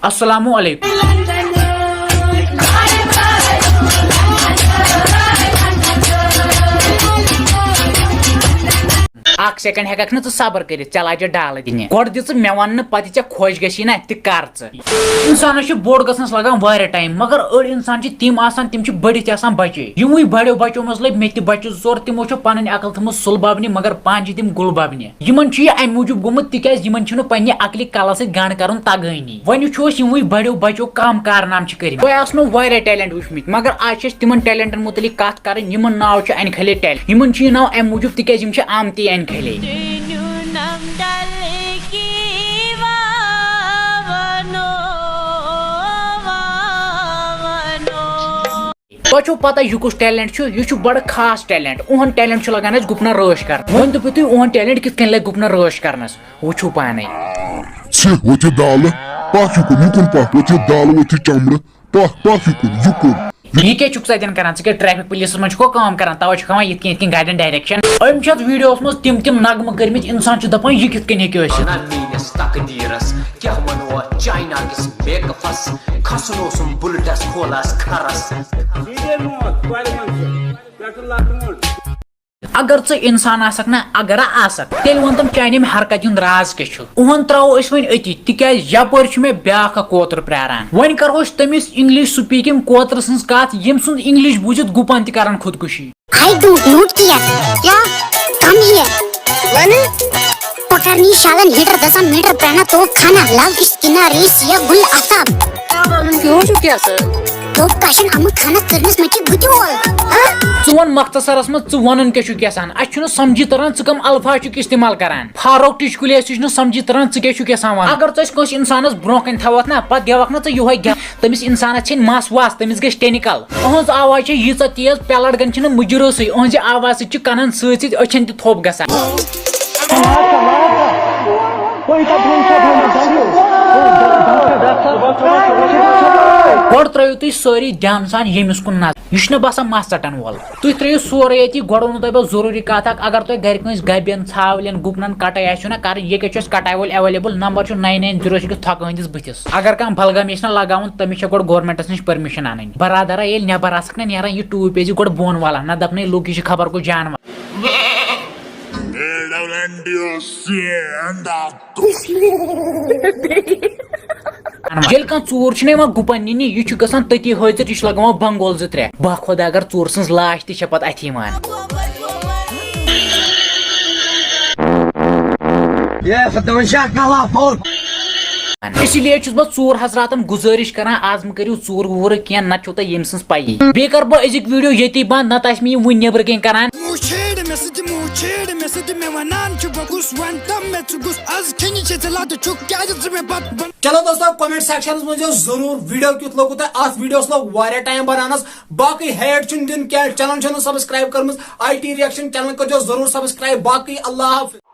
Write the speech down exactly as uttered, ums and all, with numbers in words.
السلام علیکم۔ اکھ سیکنڈ ہیٚککھ نہٕ ژٕ صبر کٔرِتھ، ژےٚ لاجہِ ڈالہٕ دِنہِ۔ گۄڈٕ دِ ژٕ مےٚ وننہٕ، پتہٕ ژےٚ خۄش گژھی نا، تہِ کر ژٕ۔ انسانس چھُ بوٚڑ گژھنس لگان واریاہ ٹایم، مگر أڑۍ انسان چھِ تِم آسان، تِم چھِ بٔڑِتھ تہِ آسان بچے۔ یِموٕے بڑیو بچو منٛز لٔبۍ مےٚ تہِ بچہِ زٕ ژور، تِمو چھِ پنٕنۍ عقل تھٲومٕژ سُل ببنہِ، مگر پانہٕ چھِ تِم گُل ببنہِ۔ یِمن چھُ یہِ امہِ موٗجوٗب گوٚمُت، تِکیازِ یِمن چھُنہٕ پننہِ عقلہِ کلس سۭتۍ گنڈ کرُن تگٲنی۔ وۄنۍ وٕچھو أسۍ یِموٕے بڑیو بچو کم کارنامہٕ چھِ کٔرمٕتۍ۔ تۄہہِ آسنو واریاہ ٹیلنٹ وٕچھمٕتۍ، مگر آز چھِ أسۍ تِمن ٹیلنٹن متعلق کتھ کرٕنۍ، یِمن ناو چھُ انہِ کھلے ٹیلنٹ۔ یِمن چھُ یہِ ناو امہِ موٗجوٗب، تِکیازِ یِم چھِ آمتی انہِ کھلے۔ تۄہہِ چھو پتہ یہِ کُس ٹیلنٹ چھُ؟ یہِ چھُ بڑٕ خاص ٹیلنٹ۔ اُہُنٛد ٹیلنٹ چھُ لگان اَسہِ گُپنن رٲچھ کرنس۔ وۄنۍ دٔپِو تُہۍ، اُہُنٛد ٹیلنٹ کِتھ کٔنۍ لگہِ گُپنن رٲچھ کرنس؟ وٕچھِو پانے۔ ژھِ، ہُہ تہِ دالہٕ، پکھ یُکُن، یُکُن پکھ، ہُہ تہِ دالہٕ، ہُہ تہِ چمڑٕ، پکھ، پکھ یُکُن، یُکُن۔ یہِ کیٛاہ چھُکھ ژٕ اَتٮ۪ن کران؟ ژٕ کیٛاہ ٹریفک پُلیٖسَس منٛز چھُکھا کٲم کران؟ تَوَے چھُکھ ہاوان یِتھ کٔنۍ، یِتھ کٔنۍ گاڑٮ۪ن ڈایریکشن۔ أمۍ چھِ اَتھ ویٖڈیوَس منٛز تِم تِم نغمہٕ کٔرمٕتۍ، اِنسان چھُ دَپان، یہِ کِتھ کٔنۍ ہیٚکہِ ٲسِتھ؟ ونان میٲنِس تقدیرس کیٛاہ ونو اتھ چاینا کِس میک اپس، کھسُن اوسُم بُلٹس کھولس کھرس۔ اگر ژٕ انسان آسکھ نا، اگر آسکھ، تیٚلہِ وَن تم چانہِ ییٚمہِ حرکتہِ ہُنٛد راز کیٛاہ چھُ۔ اُہُنٛد ترٛاوو أسۍ وۄنۍ أتی، تِکیٛازِ یپٲرۍ چھُ مےٚ بیٛاکھ اکھ کوتُر پرٛاران۔ وۄنۍ کرو أسۍ تٔمِس انگلش سپیکنگ کوترٕ سٕنٛز کتھ، ییٚمۍ سُنٛد انگلش بوٗزِتھ گُپن تہِ کرن خودکشی۔ I don't know کیا۔ کیا؟ Come here۔ ونہٕ؟ پکرنی شالن ہیٹر دسان میٹر پرٛانہ تو کھانا لو کس کنارے سیا گل آفتاب۔ کیوں چھُ کیٛاہ سا؟ تو کشن امہٕ خانس کٔرمٕژ مےٚ چھِ بُتہِ وول۔ ہاں؟ ژٕ وَن مختصرس منٛز، ژٕ وَنُن کیٛاہ چھُکھ یژھان؟ اَسہِ چھُنہٕ سمجھی تران ژٕ کَم الفاظ چھُکھ استعمال کران۔ فاروق ٹِچکُلے، اَسہِ چھُنہٕ سمجھی تران ژٕ کیٛاہ چھُکھ یژھان وَنُن۔ اگر ژٕ اَسہِ کٲنٛسہِ اِنسانس برونٛہہ کَنہِ تھاوَتھ نا، پتہٕ گٮ۪وَکھ نا ژٕ یِہوٚے گٮ۪و۔ تٔمِس اِنسانَس چھِنہٕ مَس وَس، تٔمِس گژھِ ٹیٚنِکَل۔ أہٕنٛز آواز چھےٚ ییٖژاہ تیز، پیلَڑ گَن چھِنہٕ مُجرٲسٕے۔ أہٕنٛزِ آوازِ سۭتۍ چھِ کَنَن سۭتۍ سۭتۍ أچھَن تہِ تھوٚپ گژھان۔ گۄڈٕ ترٲیِو تُہۍ سٲری دھیان سان ییٚمِس کُن نظر۔ یہِ چھُنہ باسان مَس ژَٹَن وول۔ تُہۍ ترٲیِو سورُے ییٚتی۔ گۄڈٕ ووٚنوُ تۄہہِ بہٕ ضروٗری کَتھ اَکھ، اگر تۄہہِ گَرِ کٲنٛسہِ گَبٮ۪ن، ژھاوٕلٮ۪ن، گُپنَن کَٹٲے آسِو نہ کَرٕنۍ، ییٚکیٛاہ چھُ اَسہِ کَٹایہِ وول available، number چھُ nine nine zero six، تھۄکہٕ ہٕنٛدِس بٕتھِس۔ اگر کانٛہہ بلغم یژھِ نہ لگاوُن، تٔمِس چھےٚ گۄڈٕ governmentس نِش permission اَنٕنۍ۔ برادرا، ییٚلہِ نٮ۪بر آسکھ نہ نیران، یہِ ٹوٗپۍ ٲسۍ زِ گۄڈٕ بۄن والان، نہ دَپنَے لُکھ، یہِ چھُ خبر کُس جانور۔ ییٚلہِ کانٛہہ ژوٗر چھُنہ یِوان گُپن نِنہِ، یہِ چھُ گژھان تٔتی حٲضِر، یہِ چھُ لگاوان بنگول زٕ ترٛےٚ۔ با خۄدا، اگر ژوٗر سٕنٛز لاش تہِ چھےٚ پتہٕ اَتھِ یِوان۔ اسی لیے چھُس بہٕ ژوٗر حضراتن گُزٲرِش کران، آز مہٕ کٔرِو ژوٗر ووٗرٕ کینٛہہ، نتہٕ چھو تۄہہِ ییٚمہِ سٕنٛز پَیی۔ بیٚیہِ کَرٕ بہٕ أزیُک video ییٚتی بنٛد، نتہٕ آسہِ مےٚ یہِ وُنہِ نیٚبرٕ کَنۍ کران۔ مو چھیڑ مےٚ سۭتۍ، مو چھیڑ مےٚ سۭتۍ، مےٚ وَنان چھُ بہٕ کُس، وَن تہٕ مےٚ ژٕ کُس، از کھیٚنہِ چھے ژےٚ لَتہٕ چھُکھ، کیٛازِ ژٕ مےٚ پتہٕ بن-، چلو دوستو، comment sectionس منٛز یِیو ضروٗر، video کیُتھ لوٚگوُ تۄہہِ؟ اَتھ videoس لوٚگ واریاہ time بناونس، باقٕے hate چھُنہٕ دیُن کینٛہہ، channel چھَنہٕ subscribe کٔرمٕژ، آی ٹی reaction channel کٔرۍزیو ضروٗر subscribe، باقٕے اللہ حافظ۔